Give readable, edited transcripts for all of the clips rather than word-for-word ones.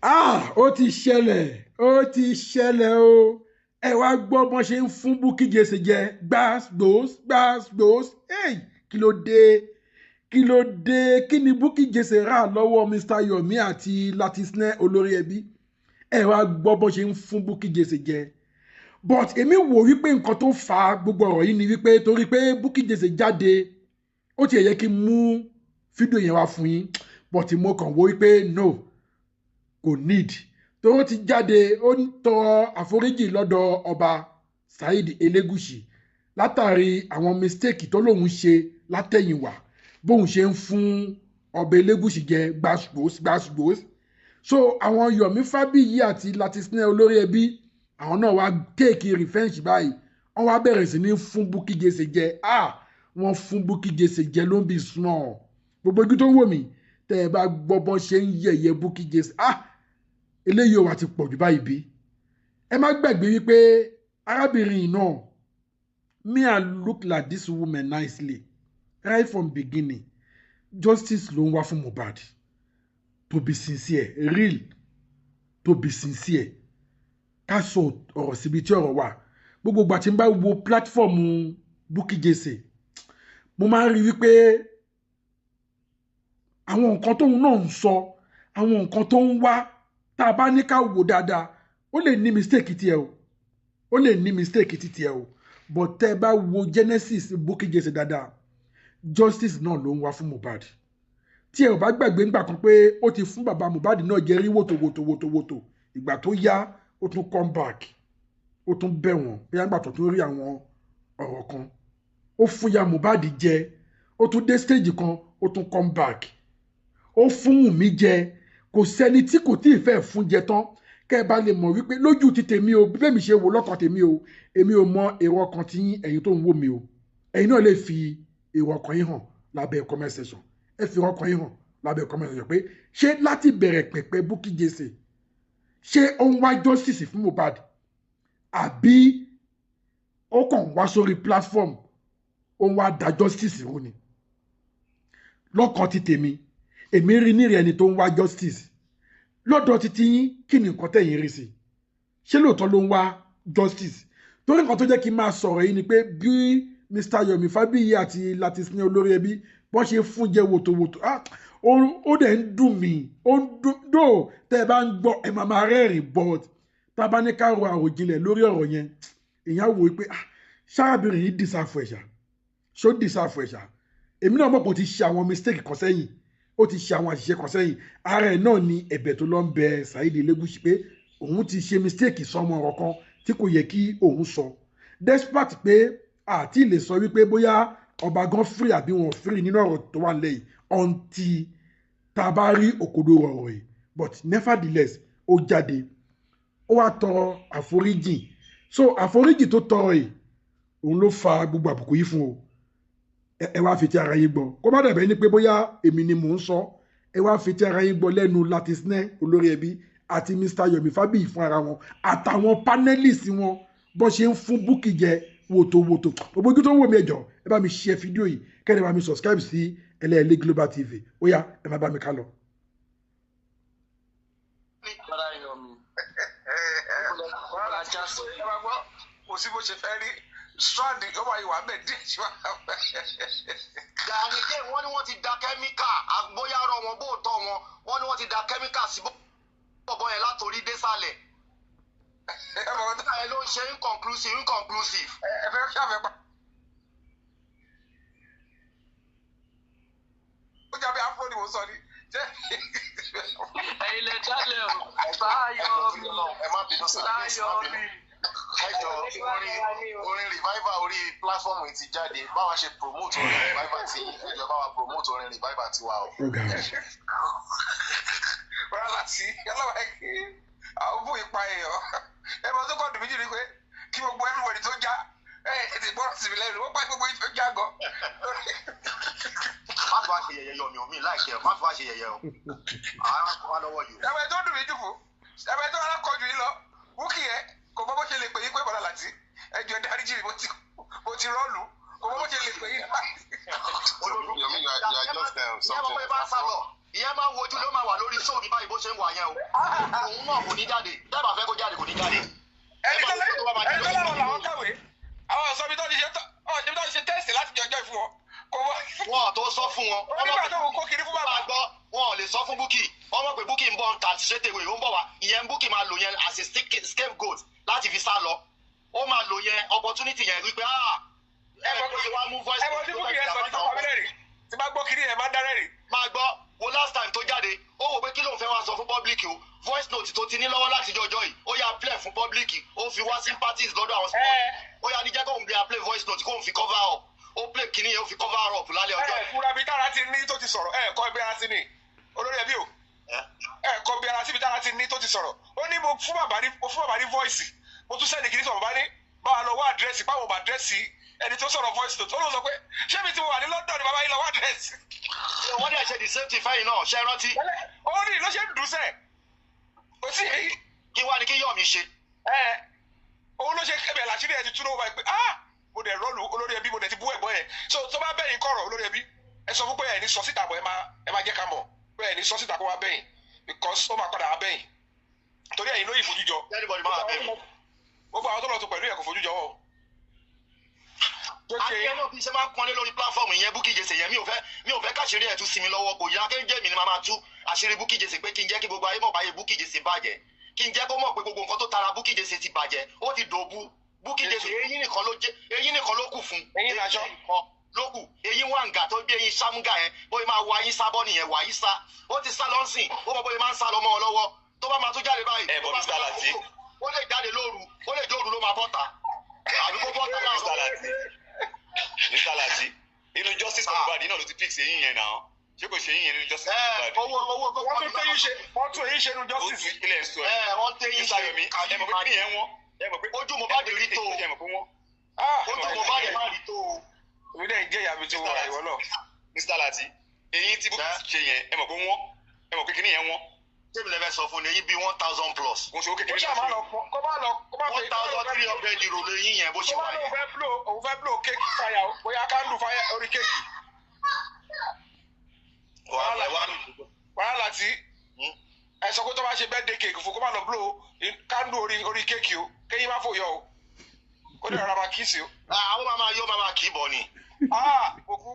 Ah, ó ti ṣẹlẹ̀, ó ti ṣẹlẹ̀ o. Ẹ wá gbọ́ bọ́n ṣe ń fún Bukky Jesse jẹ gbàgbós gbàgbós. Hey, kí ló dé? Kí ló dé? Kí ni Bukky Jesse rà lọ́wọ́ Mr. Yomi àti Latisne olórí ẹbí? Ẹ wá gbọ́ bọ́n ṣe ń fún Bukky Jesse jẹ. But èmi wò wípé nǹkan tó fa gbogbo ọ̀rọ̀ yìí ni wípé torí pé Bukky Jesse jáde, ó ti yẹ kí n mú fídíò yẹn wá fún yín, but mo kàn wò wípé no, kò need. Tó ti jáde, ó ń tọrọ àforíjì lọ́dọ̀ ọba Saheed Elegushi látàrí àwọn mistake tó lóun ṣe látẹ̀yìnwá, bóun ṣe ń fún ọba Elegushi jẹ gbàgbós gbàgbós. So àwọn Yomi Fabiyi àti Latisne olórí ẹbí, àwọn náà wá take revenge báyìí, wọ́n wá bẹ̀rẹ̀ sí ní fún Bukky Jesse jẹ. Ah, wọ́n fún Bukky Jesse jẹ ló ń bí small. Gbogbo ojú tó ń wò mí, tẹ́ ẹ bá gbọ́ bọ́n ṣe ń yẹ̀yẹ́ Bukky Jesse, ah, eléyìí ò wá ti pọ̀ jù báyìí bí. Ẹ má gbàgbé wípé arábìnrin yìí náà, me I look like this woman nicely right from beginning. Justice ló ń wá fún Mohbad. To be sincere, real, to be sincere, ká sọ ọ̀rọ̀ síbi tí ọ̀rọ̀ wà. Gbogbo ìgbà tí n bá wo platform Bukky Jesse, mo máa ń rí wípé àwọn nǹkan tóun náà ń sọ, àwọn nǹkan tó ń wá, tá a bá ní ká wò dáadáa, ó lè ní mistake tiẹ̀ o, ó lè ní mistake tiẹ̀ o, but tẹ́ ẹ bá wo genesis Bukky Jesse dáadáa, justice náà ló ń wá fún Mohbad. Tí ẹ ò bá gbàgbé ńgbà kan pé ó ti fún bàbá Mohbad náà jẹ rí wòtòwòtòwòtòwòtò, ìgbà tó yá ó tún come back, ó tún bẹ̀ wọ́n bí àgbà tó tún rí àwọn ọ̀rọ̀ kan. Ó fún ya Mohbad jẹ, ó tún dé stage kan, ó tún come back, ó fún Wùnmí jẹ. Kò sẹ́ni tí kò tí ì fẹ́ fún jẹ tán. Kẹ́ ẹ bá lè mọ̀ wípé lójú ti tèmi o, bí bẹ́ẹ̀ mi ṣe wò lọ́kàn tèmi o, èmi ò mọ èrò ọkàn tí ẹ̀yin tó ń wò mí o. Ẹ̀yin náà lè fi èrò ọkàn yín hàn lábẹ́ comment section. Ẹ fi èrò ọkàn yín hàn lábẹ́ comment section pé ṣé láti bẹ̀rẹ̀ pẹ̀pẹ̀ Bukky Jesse, ṣé ó ń wá justice fún Mohbad, àbí ó kàn wá sórí platform, ó ń wá da justice rú ni? Lọ́kàn ti tèmi, èmi rí nírì ẹni tó ń wá justice. Lọ́dọ̀ títí yín, kí ni nǹkan tẹ̀yìn rí sí? Ṣé lóòótọ́ ló ń wá justice? Torí nǹkan tó jẹ́ kí n máa sọ̀rọ̀ yìí ni pé bí Mr. Yomi Fabiyi àti Latisne olórí ẹbí bọ́n ṣe fún jẹ wòtòwòtò, ah, ó dẹ̀ ń dùn mí, ó ń dùn dò. Tẹ́ ẹ bá ń gbọ́, ẹ máa máa rẹ́rìn, but tá a bá ní ká ro àròjinlẹ̀ lórí ọ̀rọ̀ yẹn, èèyàn wò ó pé, ah, ṣáàbìrì yìí deserve ẹ̀ṣà, ṣó deserve ẹ̀ṣà? Èmi náà mọ̀ pé ó ti ṣe àwọn mistake kan sẹ́yìn, ó ti ṣe àwọn àṣìṣe kan sẹ́yìn. Ara ẹ̀ náà ni ẹ̀bẹ̀ tó lọ ń bẹ Saheed Elegushi pé òun ti ṣe mistake sọmọ ọ̀rọ̀ kan tí kò yẹ kí òun sọ, despite pé àti lè sọ wípé bóyá ọba gan free àbí wọn free nínú ọ̀rọ̀ tó wà lẹ́yìn until tá a bá rí òkodoro ọ̀rọ̀ yìí. But nevertheless, ó jáde, ó wá tọrọ àforíjì. So àforíjì tó tọrọ yìí, òun ló fa gbogbo àbùkù yìí fún o. Ẹ wá fi ti ara yín gbọ́, kó má dàbẹ́ ní pé bóyá èmi ni mò ń sọ. Ẹ wá fi ti ara yín gbọ́ lẹ́nu Latisne olórí ẹbí àti Mr. Yomi Fabiyi fún ara wọn àtàwọn panelists wọn, bó ṣe ń fún Bukky jẹ wòtòwòtò. Gbogbo ojú tó ń wò mí, ẹ jọ̀ọ́, ẹ bá mi share fídíò yìí, kẹ́ni bá mi subscribe sí Ẹlẹ́ẹ̀lẹ́ Global TV. Ó yá, ẹ má bá mi ká lọ. Bọ́lá Yomi. Bọ́lá já sí. Ẹ máa gbọ́, kò sí bó ṣe fẹ́ rí strand, ó máa yìí wà bẹ́ẹ̀ díẹ̀ sí wa. Gàníkè, wọ́n ní wọ́n ti da kẹ́míkà, bóyá rọ wọn bó tọ́ wọn, wọ́n ní wọ́n ti da kẹ́míkà sí bọ̀bọ̀ yẹn látòrí désàlẹ̀. Ẹ mọ̀ Nígbà yẹn ló ń ṣe inconclusive inconclusive. Ẹ fẹ́ ṣàfẹ́ pa. Ó jábẹ́ afro ni mo sọ ni. Ẹ̀yin lẹ dálẹ̀ o. Báyọ̀ mi. Ẹ má bínú sir, please, má Báyọ̀ bínú. mi. Ẹ jọ, orin revival orí platform yìí ti jáde. Báwa ṣe promote orin revival ti, ẹ jọ, báwa promote orin revival tiwa o. Ó ga ọ. Bọ́lá láti ọlọ́wọ́ ẹ kí àwọn bú ipa èèyàn. Ẹ mọ tó kọ́ dùn mí jù ni pé kí gbogbo everybody tó já ẹ tètè gbọ́dọ̀ sí mi lẹ́nu, ó pa gbogbo yìí tó já gan. Má fi wá ṣe yẹ̀yẹ́ yọ mi ò mí láìpẹ́, má fi wá ṣe yẹ̀yẹ́ o, àá kó wá lọ́wọ́ yìí o. Ẹ̀wẹ̀ tó dùn mí jù fún ẹ̀wẹ̀ tó alákọ̀ọ́jù yìí lọ, Bukky yẹn kò mọ bó ṣe lè pè yín pé bọ́lá láti ẹ jọ̀ọ́ dáríjì mi, mo ti rọ́ọ̀lù, kò mọ bó ṣe lè pè yín. Olórí Yomi, you are just ìyẹn mọ̀ something. pé bá ń sá lọ, ìyẹn máa ń wojú ló máa wà lórí show mi báyìí bó ṣe ń wà. yẹn o. Òun náà kò ní jáde. Tẹ́ẹ̀bà fẹ́ kó jáde, kò ní jáde. Ẹni tó láwọn làwọn kàwé, àwọn ọ̀sán bí tó ti ṣe ọ̀ níbi tó ti ṣe test láti jọjọ́ ìfún wọn kò wọ́n. Wọn ò tó sọ fún wọn. Ó nígbà tó ń kó kiri fún bàbá. Máa gbọ́, wọn ò lè sọ fún Bukky. Wọ́n mọ̀ pé Bukky ń bọ̀ ń ta ṣètèwé, ó ń bọ̀ wá. Ìyẹn Bukky máa lò yẹn as a scapegoat láti fi sá lọ. Ó máa lò yẹn, opportunity yẹn, wípé ah, ẹ bó ṣe wá mú voice. Ẹ mọ tí Bukky yẹn sọ ní tọkọ mílẹ̀rì tí bá gbọ́ kiri yẹn máa ń dárẹ́ rì. Máa gbọ́ wo, last time tó jáde, ó wò pé kí lóun fẹ́ wá sọ fún public o. Voice note tó ti ní lọ́wọ́ láti jọjọ́ yìí, ó yà play fún public, ó fi wá sympathies lọ́dọ̀ àwọn sport. Ó yà ní jẹ́ kóun bí a play voice note, kóun fi cover up. Ó play kíní yẹn, ó fi cover up lálẹ́ ọjọ́ Ẹ yìí. fúra bí tára ti ní tó ti sọ̀rọ̀, ẹ kọ́ bí ara ti ní, olórí ẹbí o. Ẹ kọ́ bí ara síbi tára ti ní tó ti sọ̀rọ̀. Ó ní mo fún bàbá ní voice, mo tún send kìíní sọ̀rọ̀, bàbá ní báwa lọ wá àdírẹ́sì, báwo bá àdírẹ́sì ẹni tó sọ̀rọ̀ voice note. Ó ló sọ pé ṣé mi ti wà ní London ni bàbá yìí lọ wá àdírẹ́sì. Wọ́n dẹ̀ ṣe the same thing fẹ́yìn náà, ṣe rántí? Ó ní ló ṣe ń dùn sẹ́ ó sì Kí wá ní kí Yọ̀mí ṣe? Ẹ òun ló ṣe ẹbẹ̀ làṣírí ẹ ti tú lówó báyìí pé ah, mo dẹ̀ rọ́ọ̀lù olórí ẹbí, mo dẹ̀ ti bú ẹ̀gbọ́n yẹn. So tó bá bẹ̀yìn kọ̀rọ̀, olórí ẹbí, ẹ sọ fún pé ẹ ní sọ síta bọ̀, ẹ máa jẹ́ ká mọ̀ pé ẹ ní sọ síta kó wá bẹ̀yìn, because ó máa padà wá bẹ̀yìn torí ẹ̀yin ló yìí fojú jọ. Anybody máa bẹ̀ mí. Gbogbo àwọn tó lọ tó pẹ̀lú ẹ̀ kò fojú jọ wọ́ o. Tó ṣe Àti ẹ náà bí ṣe máa ń pọ́nlé lórí platform yẹn, Bukky Jesse yẹn, mi ò fẹ́ káṣírí ẹ̀ tú sí mi lọ́wọ́. Kò yá kéńjẹ́ mi ni màá máa tú àṣírí Bukky Jesse, pé kí n jẹ́ kí gbogbo ayé mọ̀ báyé Bukky Jesse bàjẹ́, kí n jẹ́ kó mọ̀ pé gbogbo nǹkan tó tara Bukky Jesse ti bàjẹ́, ó ti dòbu. Bukky Jesse, eyín nìkan ló jẹ́, eyín nìkan ló kù fún. Eyín làṣọ. Nìkan ló kù, eyín wàǹgà tó gbé eyín sámúgà yẹn, bóyá máa wọ ayín sábọ́ nìyẹn, wà yí sá, ó ti sá lọ́sìn. Ó mọ bóyá máa ń sá lọ mọ́ ọ lọ́wọ́, tó bá máa tún jáde báyìí. Ẹ bọ̀, Tó bá Mr. máa Lati. Ó lè jáde lóru, ó lè jóru ló máa bọ́ta, àbí kó bọ́ta Mr. láàárọ̀. Lati, Mr. Lati, inú justice for Mohbad náà ló ti fix eyín yẹn náà. Ṣé kò ṣe eyín yẹn nínú justice for Ẹ Mohbad? owó owó Wọ́n tún tẹ́yìn ṣe, wọ́n tún èyí ṣe nu Ó justice. tún ilé sọ Ẹ ẹ. wọ́n tẹ́yìn Mr. Yomi, ẹ mọ̀ pé kí nìyẹn wọ́n, ẹ mọ̀ pé Ojú Mohbad rí tó o. Ẹ mọ̀ pé wọ́n. Ah, Ojú Mohbad má rí tó o. Èmi náà ń jẹ́ ìyá mi tí mo wà ìwọ náà. Mr. Lati, eyín tí Bukky ṣe yẹn, ẹ mọ̀ pé wọ́n, ẹ mọ̀ pé kí nìyẹn wọ́n. Tèmi lè fẹ́ sọ fún ni, eyín bíi 1,000 plus. Kò ṣe owó Ó kékeré. ṣáà máa lọ fọ kó má lọ kó má €1,300 lóyún yẹn bó ṣe kó má wà lọ yẹn. Fẹ́ blow, òun fẹ́ blow cake fire o, bóyá candle fire orí cake. Wà wá. Wàhálà tí ẹ sọ pé tó bá ṣe birthday cake fún, kó má lọ blow candle orí cake o, kéyìn má fò yọ o, kó dẹ̀ rọra máa kiss o. Àwọn máa máa yọ, máa máa kì í bọ̀ ni. Ah, mo kú.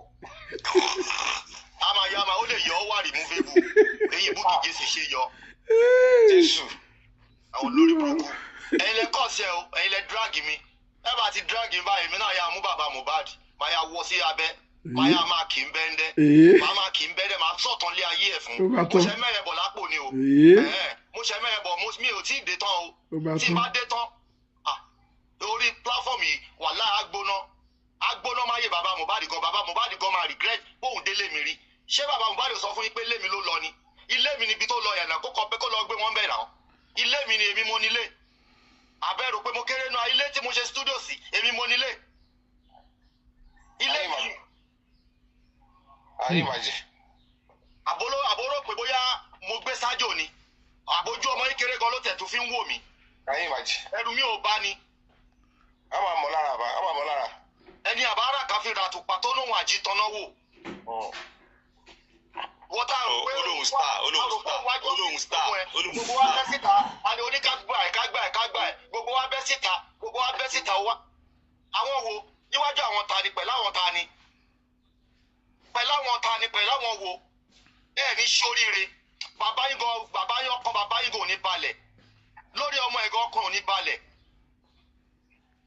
A máa yọ, a máa, ó lè yọ, ó wà removable. Eyín Bukky Jesse ṣe yọ. Jésù. Àwọn olórí burúkú. Ẹ̀yin lẹ kọ́ sí ẹ o, ẹ̀yin lẹ drag mi. Ẹ bá ti drag mi báyìí, èmi náà yà mú bàbá Mohbad, máa yà wọ sí abẹ́, máa yà máa kì í bẹ́ńdẹ́. Máa máa kì í bẹ́ńdẹ́, máa sọ̀tàn lé ayé ẹ̀ fún. Ó bá Mo tán. ṣe mẹ́rẹ̀ bọ̀ lápò ni o. Mo ṣe mẹ́rẹ̀ bọ̀, mi ò tí ì dé tán o. Ó bá Tí n tán. bá dé tán, ah, orí platform yìí, wàhálà agbóná agbóná máa yé bàbá Mohbad gan. Bàbá Mohbad gan máa regret bóun délé mi rí. Ṣé bàbá Mohbad sọ fún yín pé lémi ló lọ ni? Ilé mi níbi tó lọ yẹn náà, kó kọ pé kó lọ gbé wọn bẹ̀ náà. Ilé mi ni, èmi mo nílé. Àbẹ̀rù pé mo kéré nu ilé tí mo ṣe studio sí, èmi mo nílé, ilé mi. Ayé ìbàjẹ́. Àbóló àbórò pé bóyá mo gbé sájò ni, àbójú ọmọ kékeré gan ló tẹ̀ tún fi ń wò mí. Ayé ìbàjẹ́. Ẹrù mi ò bá ni. A máa mọ̀ lára àbá, a máa mọ̀ lára. Ẹni àbára kan fi ràtùpà tó lóhun àjítọ́nà wò. Wọ́n tá a rò pé Ó lóhun star, ó lóhun star, ó lóhun star, ó lóhun Gbogbo wa bẹ́ síta, a ní oníkàgbà ẹ̀ kágbà ẹ̀ kágbà ẹ̀. Gbogbo wa bẹ́ síta, gbogbo wa bẹ́ síta wa. Àwọn wo níwájú àwọn ta ni, pẹ̀lú àwọn ta ni, pẹ̀lú àwọn ta ni, pẹ̀lú àwọn wo? Ẹ ní sóríire. Bàbá yín gan, bàbá yín, ọkàn bàbá yín gan ò ní balẹ̀ lórí ọmọ ẹ̀ gan, ọkàn ò ní balẹ̀.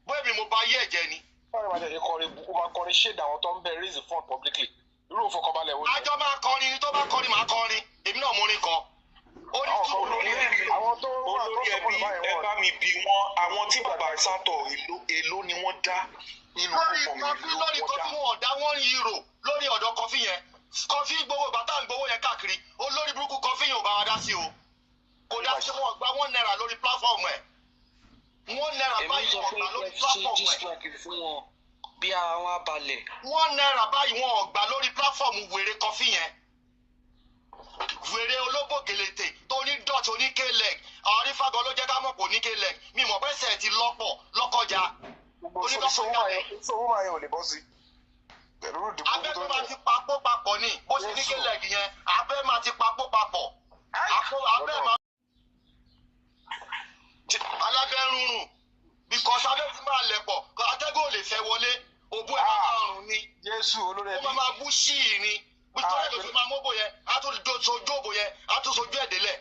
Bóyá mi mo bá yé ẹ̀jẹ̀ ni. Báwo ni màá jẹ́ kọrin, ó máa kọrin ṣéèdì àwọn tó ń bẹ raise fund publicly, irú òfọkànbalẹ̀ wo ni? Àjọ máa kọrin ni. Tó bá kọrin, máa kọrin. Èmi náà mo rin kọ. Ó ní Àwọn kí kan, àwọn tó wà tó Olórí sọ̀rọ̀ ẹbí, báyìí ẹ wọ́n. bá mi bí wọn, àwọn tí bàbá sátọ, èló èló ni wọ́n dá nínú Lórí GoFundMe? kọfí, Èló lórí wọ́n dá? kọfí, wọn ọ̀dá €1 lórí ọ̀dọ̀ kọfí yẹn. Kọfí gbowó bàtà ń gbowó yẹn káàkiri. Olórí burúkú kọfí yẹn ò bá wa dá sí o, kò dá sí. Wọn gba ₦1 lórí platform ẹ̀, ₦1 Èmi báyìí sọ wọn pé gbà lórí ẹ ṣe platform ẹ̀. Gstrike fún wọn bí ara wọn á balẹ̀. ₦1 báyìí wọn ò gbà lórí platform wèrè kọfí yẹn, wèrè olóbò gèlètè tó ní dutch oní k-leg. Àwọn arífàgọ́ ló jẹ́ ká mọ̀ pò ní k-leg. Mi mọ̀ pẹ́sẹ̀ ti lọ́pọ̀ lọ́kọjá. Gbogbo ìṣòwò máa yẹn ò lè bọ́ sí pẹ̀lú ìdìbò Abẹ́ tó tó ń máa jẹ. ti papò papọ̀ ni bó ṣe ní Jésù. k-leg yẹn, abẹ́ máa ti papò papọ̀, àpò abẹ́ máa. lè fẹ́ wọlé. Òbú ẹ̀ máa máa rùn ni. Jésù, olórí Ó ẹbí. máa máa bú sí i ni. Nítorí tó fi máa mọ́bò yẹn, á tún sojú òbò yẹn, á tún sojú ẹ̀ délẹ̀.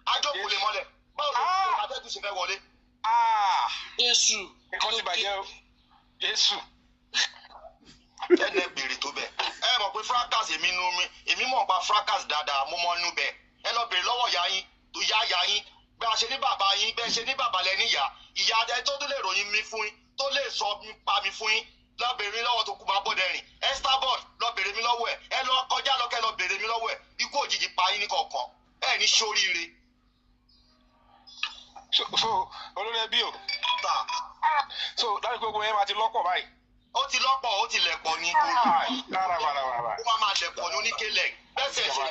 Á jókòó lè mọ́lẹ̀. Báwo ló atẹ́gùn ṣe fẹ́ wọlé? Ah, Jésù. Nǹkan ti bàjẹ́ o. Jésù. Ẹnẹ bèrè tó bẹ̀. Ẹ mọ̀ pé fracas èmi nu mi, èmi mọ̀ pa fracas dáadáa, mo mọ̀ nu bẹ̀. Ẹ lọ bèrè lọ́wọ́ ìyá yín, tó yá ìyá yín. Bẹ́ẹ̀ a ṣe ní bàbá yín, bẹ́ẹ̀ ṣe ní bàbá lẹ́ni ìyá. Ìyá ẹ tó tún lè ròyìn mi fún yín, tó lè sọ mi pa mi fún yín. Lọ bèrè mi lọ́wọ́ tó kú máa bọ́dẹ̀ rìn. Esther Bond, lọ bèrè mi lọ́wọ́ ẹ̀. Ẹ lọ kọjá lọ kẹ́ lọ bèrè mi lọ́wọ́ ẹ̀. Ikú òjijì pa yín ní kọ̀ọ̀kan. Ẹ ní sóríire. So olórí ẹbí o. Ta. So láti gbogbo yẹn máa ti lọ́pọ̀ báyìí. Ó ti lọ́pọ̀, ó ti lẹ̀pọ̀ ni. Ah, rárá, rárá, rárá. Ó máa máa lẹ̀pọ̀ ní oníkélẹ̀. Bẹ́sẹ̀ ṣe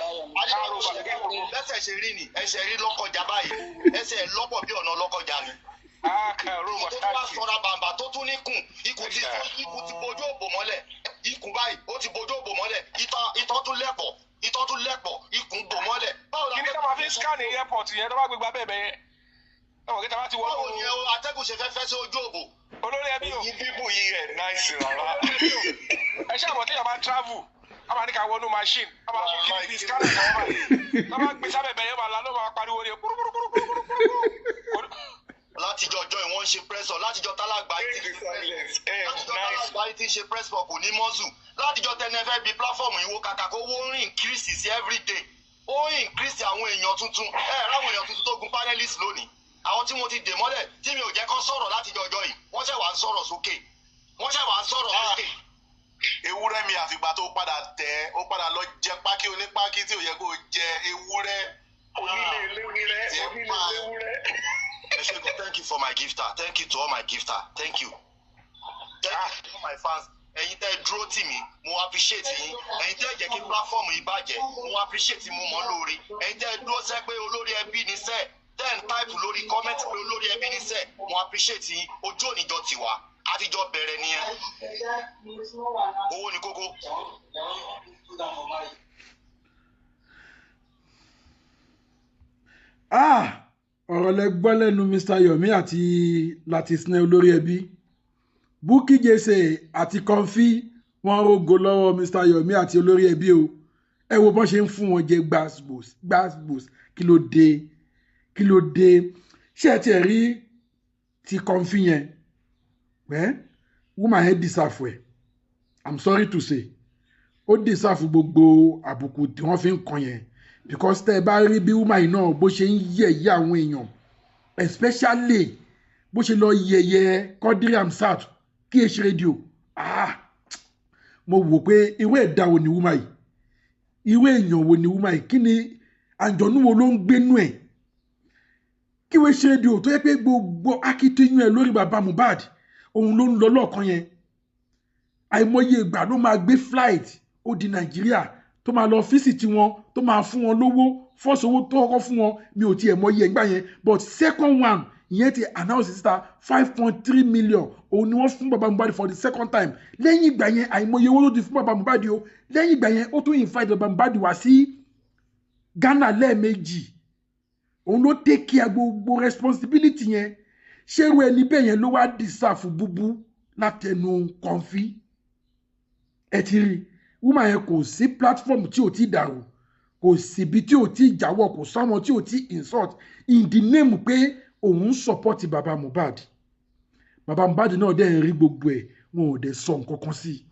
bẹ́sẹ̀ ṣe rí ni ẹsẹ̀ rí lọ́kọjá báyìí, ẹsẹ̀ lọ́pọ̀ bí ọ̀nà lọ́kọjá ni. Ah, kàró Tó tún wá wàtáàkì. sọra bàǹbà tó tún níkùn, ikùn ti bojú òbò mọ́lẹ̀, ikùn báyìí ó ti bojú òbò mọ́lẹ̀, ìtọ́ tún lẹ̀pọ̀, ìtọ́ tún lẹ̀pọ̀, ikùn bò mọ́lẹ̀. Báwo la Kí ni ká máa fi ń scan ní airport yẹn tó bá gbégbá bẹ́ẹ̀ bẹ́ẹ̀ yẹn? Ọmọ kí ta bá ti wọ́n. Báwo ni atẹ́gùn ṣe fẹ́ fẹ́ sí ojú òbò? Olórí ẹbí o. Yín bíbù yìí ẹ̀ nice rárá. Ẹ ṣáà mọ̀ téèyàn bá travel, a máa ní ká wọnú machine, a máa fi kí ni scanner kan wọ́n báyìí. Tó bá gbé sábẹ̀ bẹ́ẹ̀ yẹn, máa lánàá, máa pariwo ní kúrúkúrúkúrúkúrúkúrú. Látijọ́ ọjọ́ ìwọ́n ń ṣe press up, látijọ́ tálágbá yìí ti Break the silence. Ẹ̀ látijọ́ nice. tálágbá yìí ti ń ṣe press up kò ní mọ́sù. Látijọ́ tẹnẹfẹ́ bíi platform yìí wo kàkà kó wó ń increase sí everyday, ó ń increase àwọn èèyàn tuntun. Ẹ ráwọn èèyàn tuntun tó gun panelist lónìí, àwọn tí mo ti dè mọ́lẹ̀ tí mi ò jẹ́ kó sọ̀rọ̀ látijọ́ ọjọ́ yìí, wọ́n ṣẹ̀ wá ń sọ̀rọ̀ sókè, wọ́n ṣẹ̀ wá ń sọ̀rọ̀ sókè. Ewúrẹ́ mi, àfìgbà tó padà tẹ̀, ó padà lọ jẹ pákí onípákí tí ò yẹ kó jẹ, ewúrẹ́. Onílé eléwúrẹ́, Tiẹ̀ onílé pa. eléwúrẹ́. Ẹ ṣé gan, thank you for my gifter, thank you to all my gifter, thank you, thank you to all my fans. Ẹ̀yin tẹ́ dúró tì mí, mo appreciate yín. Ẹ̀yin tẹ́ jẹ́ kí platform yìí bàjẹ́, mo appreciate, mo mọ̀ lóore. Ẹ̀yin tẹ́ dúró sẹ́ pé olórí ẹbí ni sẹ́, tẹ́ ń type lórí comment pé olórí ẹbí ni sẹ́, mo appreciate yín. Ojú òníjọ tiwa àtijọ́ bẹ̀rẹ̀ nìyẹn. Owó ni kókó. Ah, ọ̀rọ̀ lẹ gbọ́ lẹ́nu Mr Yomi àti Latisne. Olórí ẹbí, Bukky Jesse àti Comfy, wọ́n rógo lọ́wọ́ Mr Yomi àti olórí ẹbí o. Ẹ wo bọ́n ṣe ń fún wọn jẹ gbàsgbòs gbàsgbòs. Kí ló dé? Kí ló dé? Ṣé ẹ tiẹ̀ rí ti Comfy yẹn? Wẹ́ woman yẹn deserve ẹ̀. I'm sorry to say, ó deserve gbogbo àbùkù tí wọ́n fi ń kàn yẹn, because tẹ́ ẹ bá rí bí woman yìí náà bó ṣe ń yẹ̀yẹ́ àwọn èèyàn, especially bó ṣe lọ yẹ̀yẹ́ Quadri Hamzat KH Radio, ah, mo wò pé irú ẹ̀dá wo ni woman yìí? Irú èèyàn wo ni woman yìí? Kí ni àǹjọ̀nú wo ló ń gbénú ẹ̀? Kí wọ́n ṣe rédíò tó yẹ pé gbogbo akitiyan ẹ̀ lórí bàbá Mohbad òun ló ń lọ lọ́ọ̀kan yẹn. Àìmọye ìgbà ló máa gbé flight ó di Nàìjíríà, tó máa lọ visit wọn, tó máa fún wọn lówó. First owó tó kọ́kọ́ fún wọn, mi ò tiẹ̀ mọ iye ìgbà yẹn, but second one ìyẹn ti announce síta, 5.3 million òun ni wọ́n fún bàbá Mohbad for the second time. Lẹ́yìn ìgbà yẹn, àìmọye owó ló ti fún bàbá Mohbad o. Lẹ́yìn ìgbà yẹn, ó tún invite bàbá Mohbad wá sí Ghana lẹ́ẹ̀mejì. Òun ló take care gbogbo responsibility yẹn. Ṣérú ẹni bẹ́ẹ̀ yẹn ló wá deserve búbú látẹnu Comfy? Ẹ ti rí woman yẹn, kò sí platform tí ò ti dàrú, kò síbi tí ò ti jáwọ́, kò sáwọn tí ò ti insult in the name pé òun ń support bàbá Mohbad. Bàbá Mohbad náà dẹ̀ ń rí gbogbo ẹ̀, wọn ò dẹ̀ sọ nǹkan kan sí i,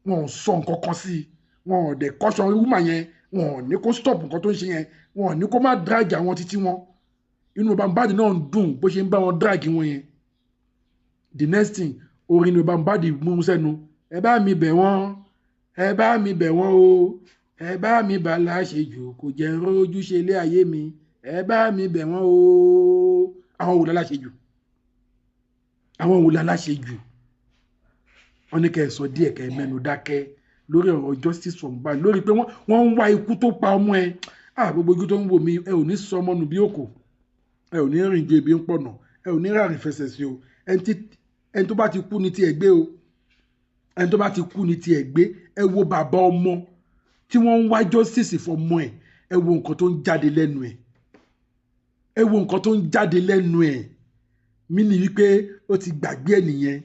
wọn ò sọ nǹkan kan sí i, wọn ò dẹ̀ caution woman yẹn, wọn ò ní kó stop nǹkan tó ń ṣe yẹn, wọn ò ní kó má drag àwọn títí wọn. Inú bàbá Mohbad náà ń dùn bó ṣe ń bá wọn drag wọn yẹn. The next thing, orin ni bàbá Mohbad mú sẹ́nu: "Ẹ bá mi bẹ̀ wọ́n, ẹ bá mi bẹ̀ wọ́n o, ẹ bá mi bá láṣejù, kò jẹ́ ń rójú ṣe ilé ayé mi, ẹ bá mi bẹ̀ wọ́n o." Àwọn wò láláṣejù? Àwọn wò láláṣejù? Wọ́n ní kẹ́ ẹ sọ díẹ̀, kẹ́ ẹ mẹ́nu dákẹ́ lórí ọ̀rọ̀ justice for Mohbad, lórí pé wọ́n ń wá ikú tó pa ọmọ ẹ. Ah, gbogbo ojú tó ń wò mí, ẹ ò ní sọ ọmọ nù bí òkò, ẹ ò ní rìn ju ebi ń pọ̀nà, ẹ ò ní ràrìn fẹsẹ̀ sí o. Ẹni tó bá ti kú ni tiẹ̀ gbé o, ẹni tó bá ti kú ni tiẹ̀ gbé. Ẹ wo bàbá ọmọ tí wọ́n ń wá justice for ọmọ ẹ̀, ẹ wo nǹkan tó ń jáde lẹ́nu ẹ̀, ẹ wo nǹkan tó ń jáde lẹ́nu ẹ̀. Mí ni wípé ó ti gbàgbé ẹ̀ nìyẹn.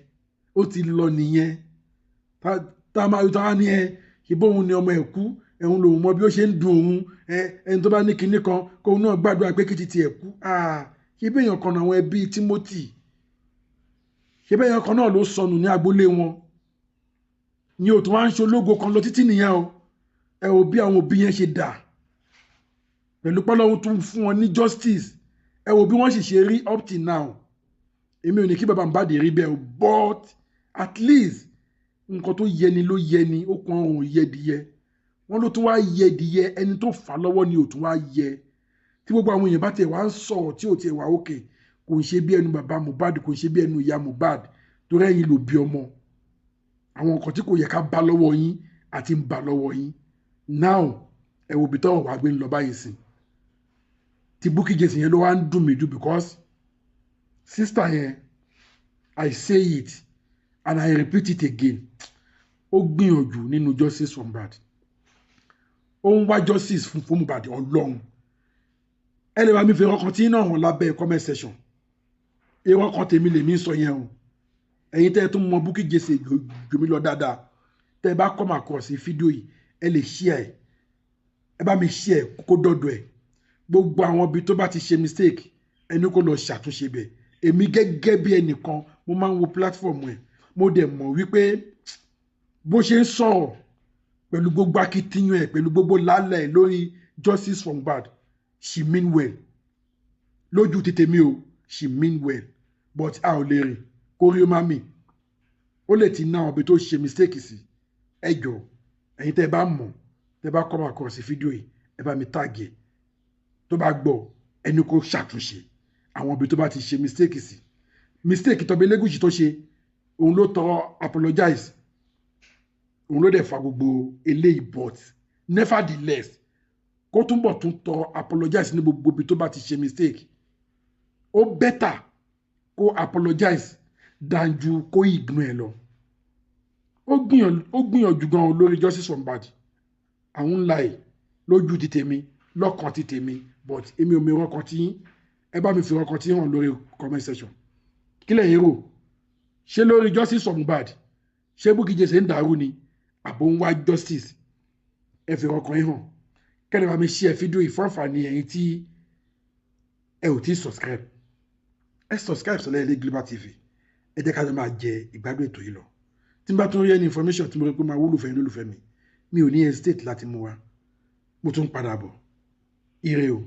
Ó ti lọ nìyẹn. Tá a máa rí táwa ní ẹ ìbọn òun ni ọmọ ẹ̀ kú, ẹ̀hún lòun mọ bí ó ṣe ń dùn òun. Ẹ ẹni tó bá ní kinní kan kóun náà gbàdúrà pé kí titi ẹ̀ kú. Ṣé bí èèyàn kan náà àwọn ẹbí Timothy, ṣé bí èèyàn kan náà ló sọnù ní agboolé wọn ni òtún wá ń ṣe ológo kan lọ títí nìyẹn o. Ẹ ò bí àwọn òbí yẹn ṣe dà pẹ̀lú pọ́lọ́hún tún fún wọn ní justice. Ẹ wò bí wọ́n sì ṣe rí up till now. Èmi ò ní kí bàbá Mohbad rí bẹ́ẹ̀ o, but at least nǹkan tó yẹni ló yẹni. Ó kan ọrùn yẹdìyẹ wọn ló tún wá yẹdìyẹ, ẹni tó fà á lọ́wọ́ ni ò tún wá yẹ. Tí gbogbo àwọn èèyàn bá tiẹ̀ wá ń sọ̀rọ̀ tí ò tiẹ̀ wá òkè, kò ń ṣe bí ẹnu bàbá Mohbad, kò ń ṣe bí ẹnu ìyá Mohbad, torí ẹ̀yin ló bí ọmọ. Àwọn nǹkan tí kò yẹ ká bá lọ́wọ́ yín àti ń bá lọ́wọ́ yín now. Ẹ wo ibi tọ́wọ̀ wá gbé ń lọ báyìí sí. Ti Bukky Jesse yẹn ló wá ń dùn mí jù, because sister yẹn, I say it and I repeat it again, ó gbìyànjú nínú justice for Mohbad. Ó ń wá justice fún Mohbad. Ọlọ́run, ẹ lè bá mi fi ọkàn tí náà hàn lábẹ́ comment section. Èrò ọkàn tèmi lèmi ń sọ yẹn o. Ẹ̀yin tẹ́ ẹ tún mọ Bukky Jesse jù mí lọ dáadáa, tẹ́ ẹ bá come across fídíò yìí, ẹ lè share ẹ. Ẹ bá mi share ẹ kó dọ́dọ̀ ẹ. Gbogbo àwọn ibi tó bá ti ṣe mistake, ẹni kó lọ ṣàtúnṣe bẹ̀. Èmi gẹ́gẹ́ bí ẹnìkan, mo máa ń wo platform ẹ̀. Mo dẹ̀ mọ̀ wípé bó ṣe ń sọ̀rọ̀ pẹ̀lú gbogbo akitiyan ẹ̀, pẹ̀lú gbogbo lálẹ́ ẹ̀ lórí justice for Mohbad, she mean well. Lójú ti tèmi o, she mean well, but a ò lè rìn kórí ó má mì. Ó lè ti ná àwọn ibi tó ṣe mistake sí. Ẹ jọ, ẹ̀yin tẹ́ ẹ bá mọ̀, tẹ́ ẹ bá come across fídíò yìí, ẹ bá mi tag ẹ̀. Tó bá gbọ́, ẹni kó ṣàtúnṣe àwọn ibi tó bá ti ṣe mistake sí. Mistake tọ́bi Elégùṣì tó ṣe, òun ló tọrọ apologize, òun ló dẹ̀ fa gbogbo eléyìí, but nevertheless, kó túnbọ̀ tún tọrọ apologize ní gbogbo ibi tó bá ti ṣe mistake. Ó better kó apologize than ju kó ignore ẹ lọ. Ó gbìyànjú gan lórí justice for Mohbad. Àwọn ńlá ẹ̀ lójú ti tèmi, lọ́kàn ti tèmi, but èmi ò mi rọ́kàn tí yín. Ẹ bá mi fi rọ́kàn tí hàn lórí comment section. Kí lẹ̀yin rò? Ṣé lórí justice for Mohbad, ṣé Bukky Jesse ń dàrú ni àbò ń wá justice? Ẹ fi rọ́kàn yín hàn. Kẹ́lẹ́ bá mi share fídíò yìí fún àǹfààní ẹ̀yin tí ẹ ò tí subscribe. Ẹ subscribe sọlẹ̀ ilé Global TV. Ẹ jẹ́ ká jọ máa jẹ ìgbádùn ètò yìí lọ. Tí n bá tún rí ẹni information tí mo rí pé máa wúlò fẹ́yìn lólùfẹ́ mi, mi ò ní hesitate láti mú wa. Mo tún padà bọ̀. Ire o.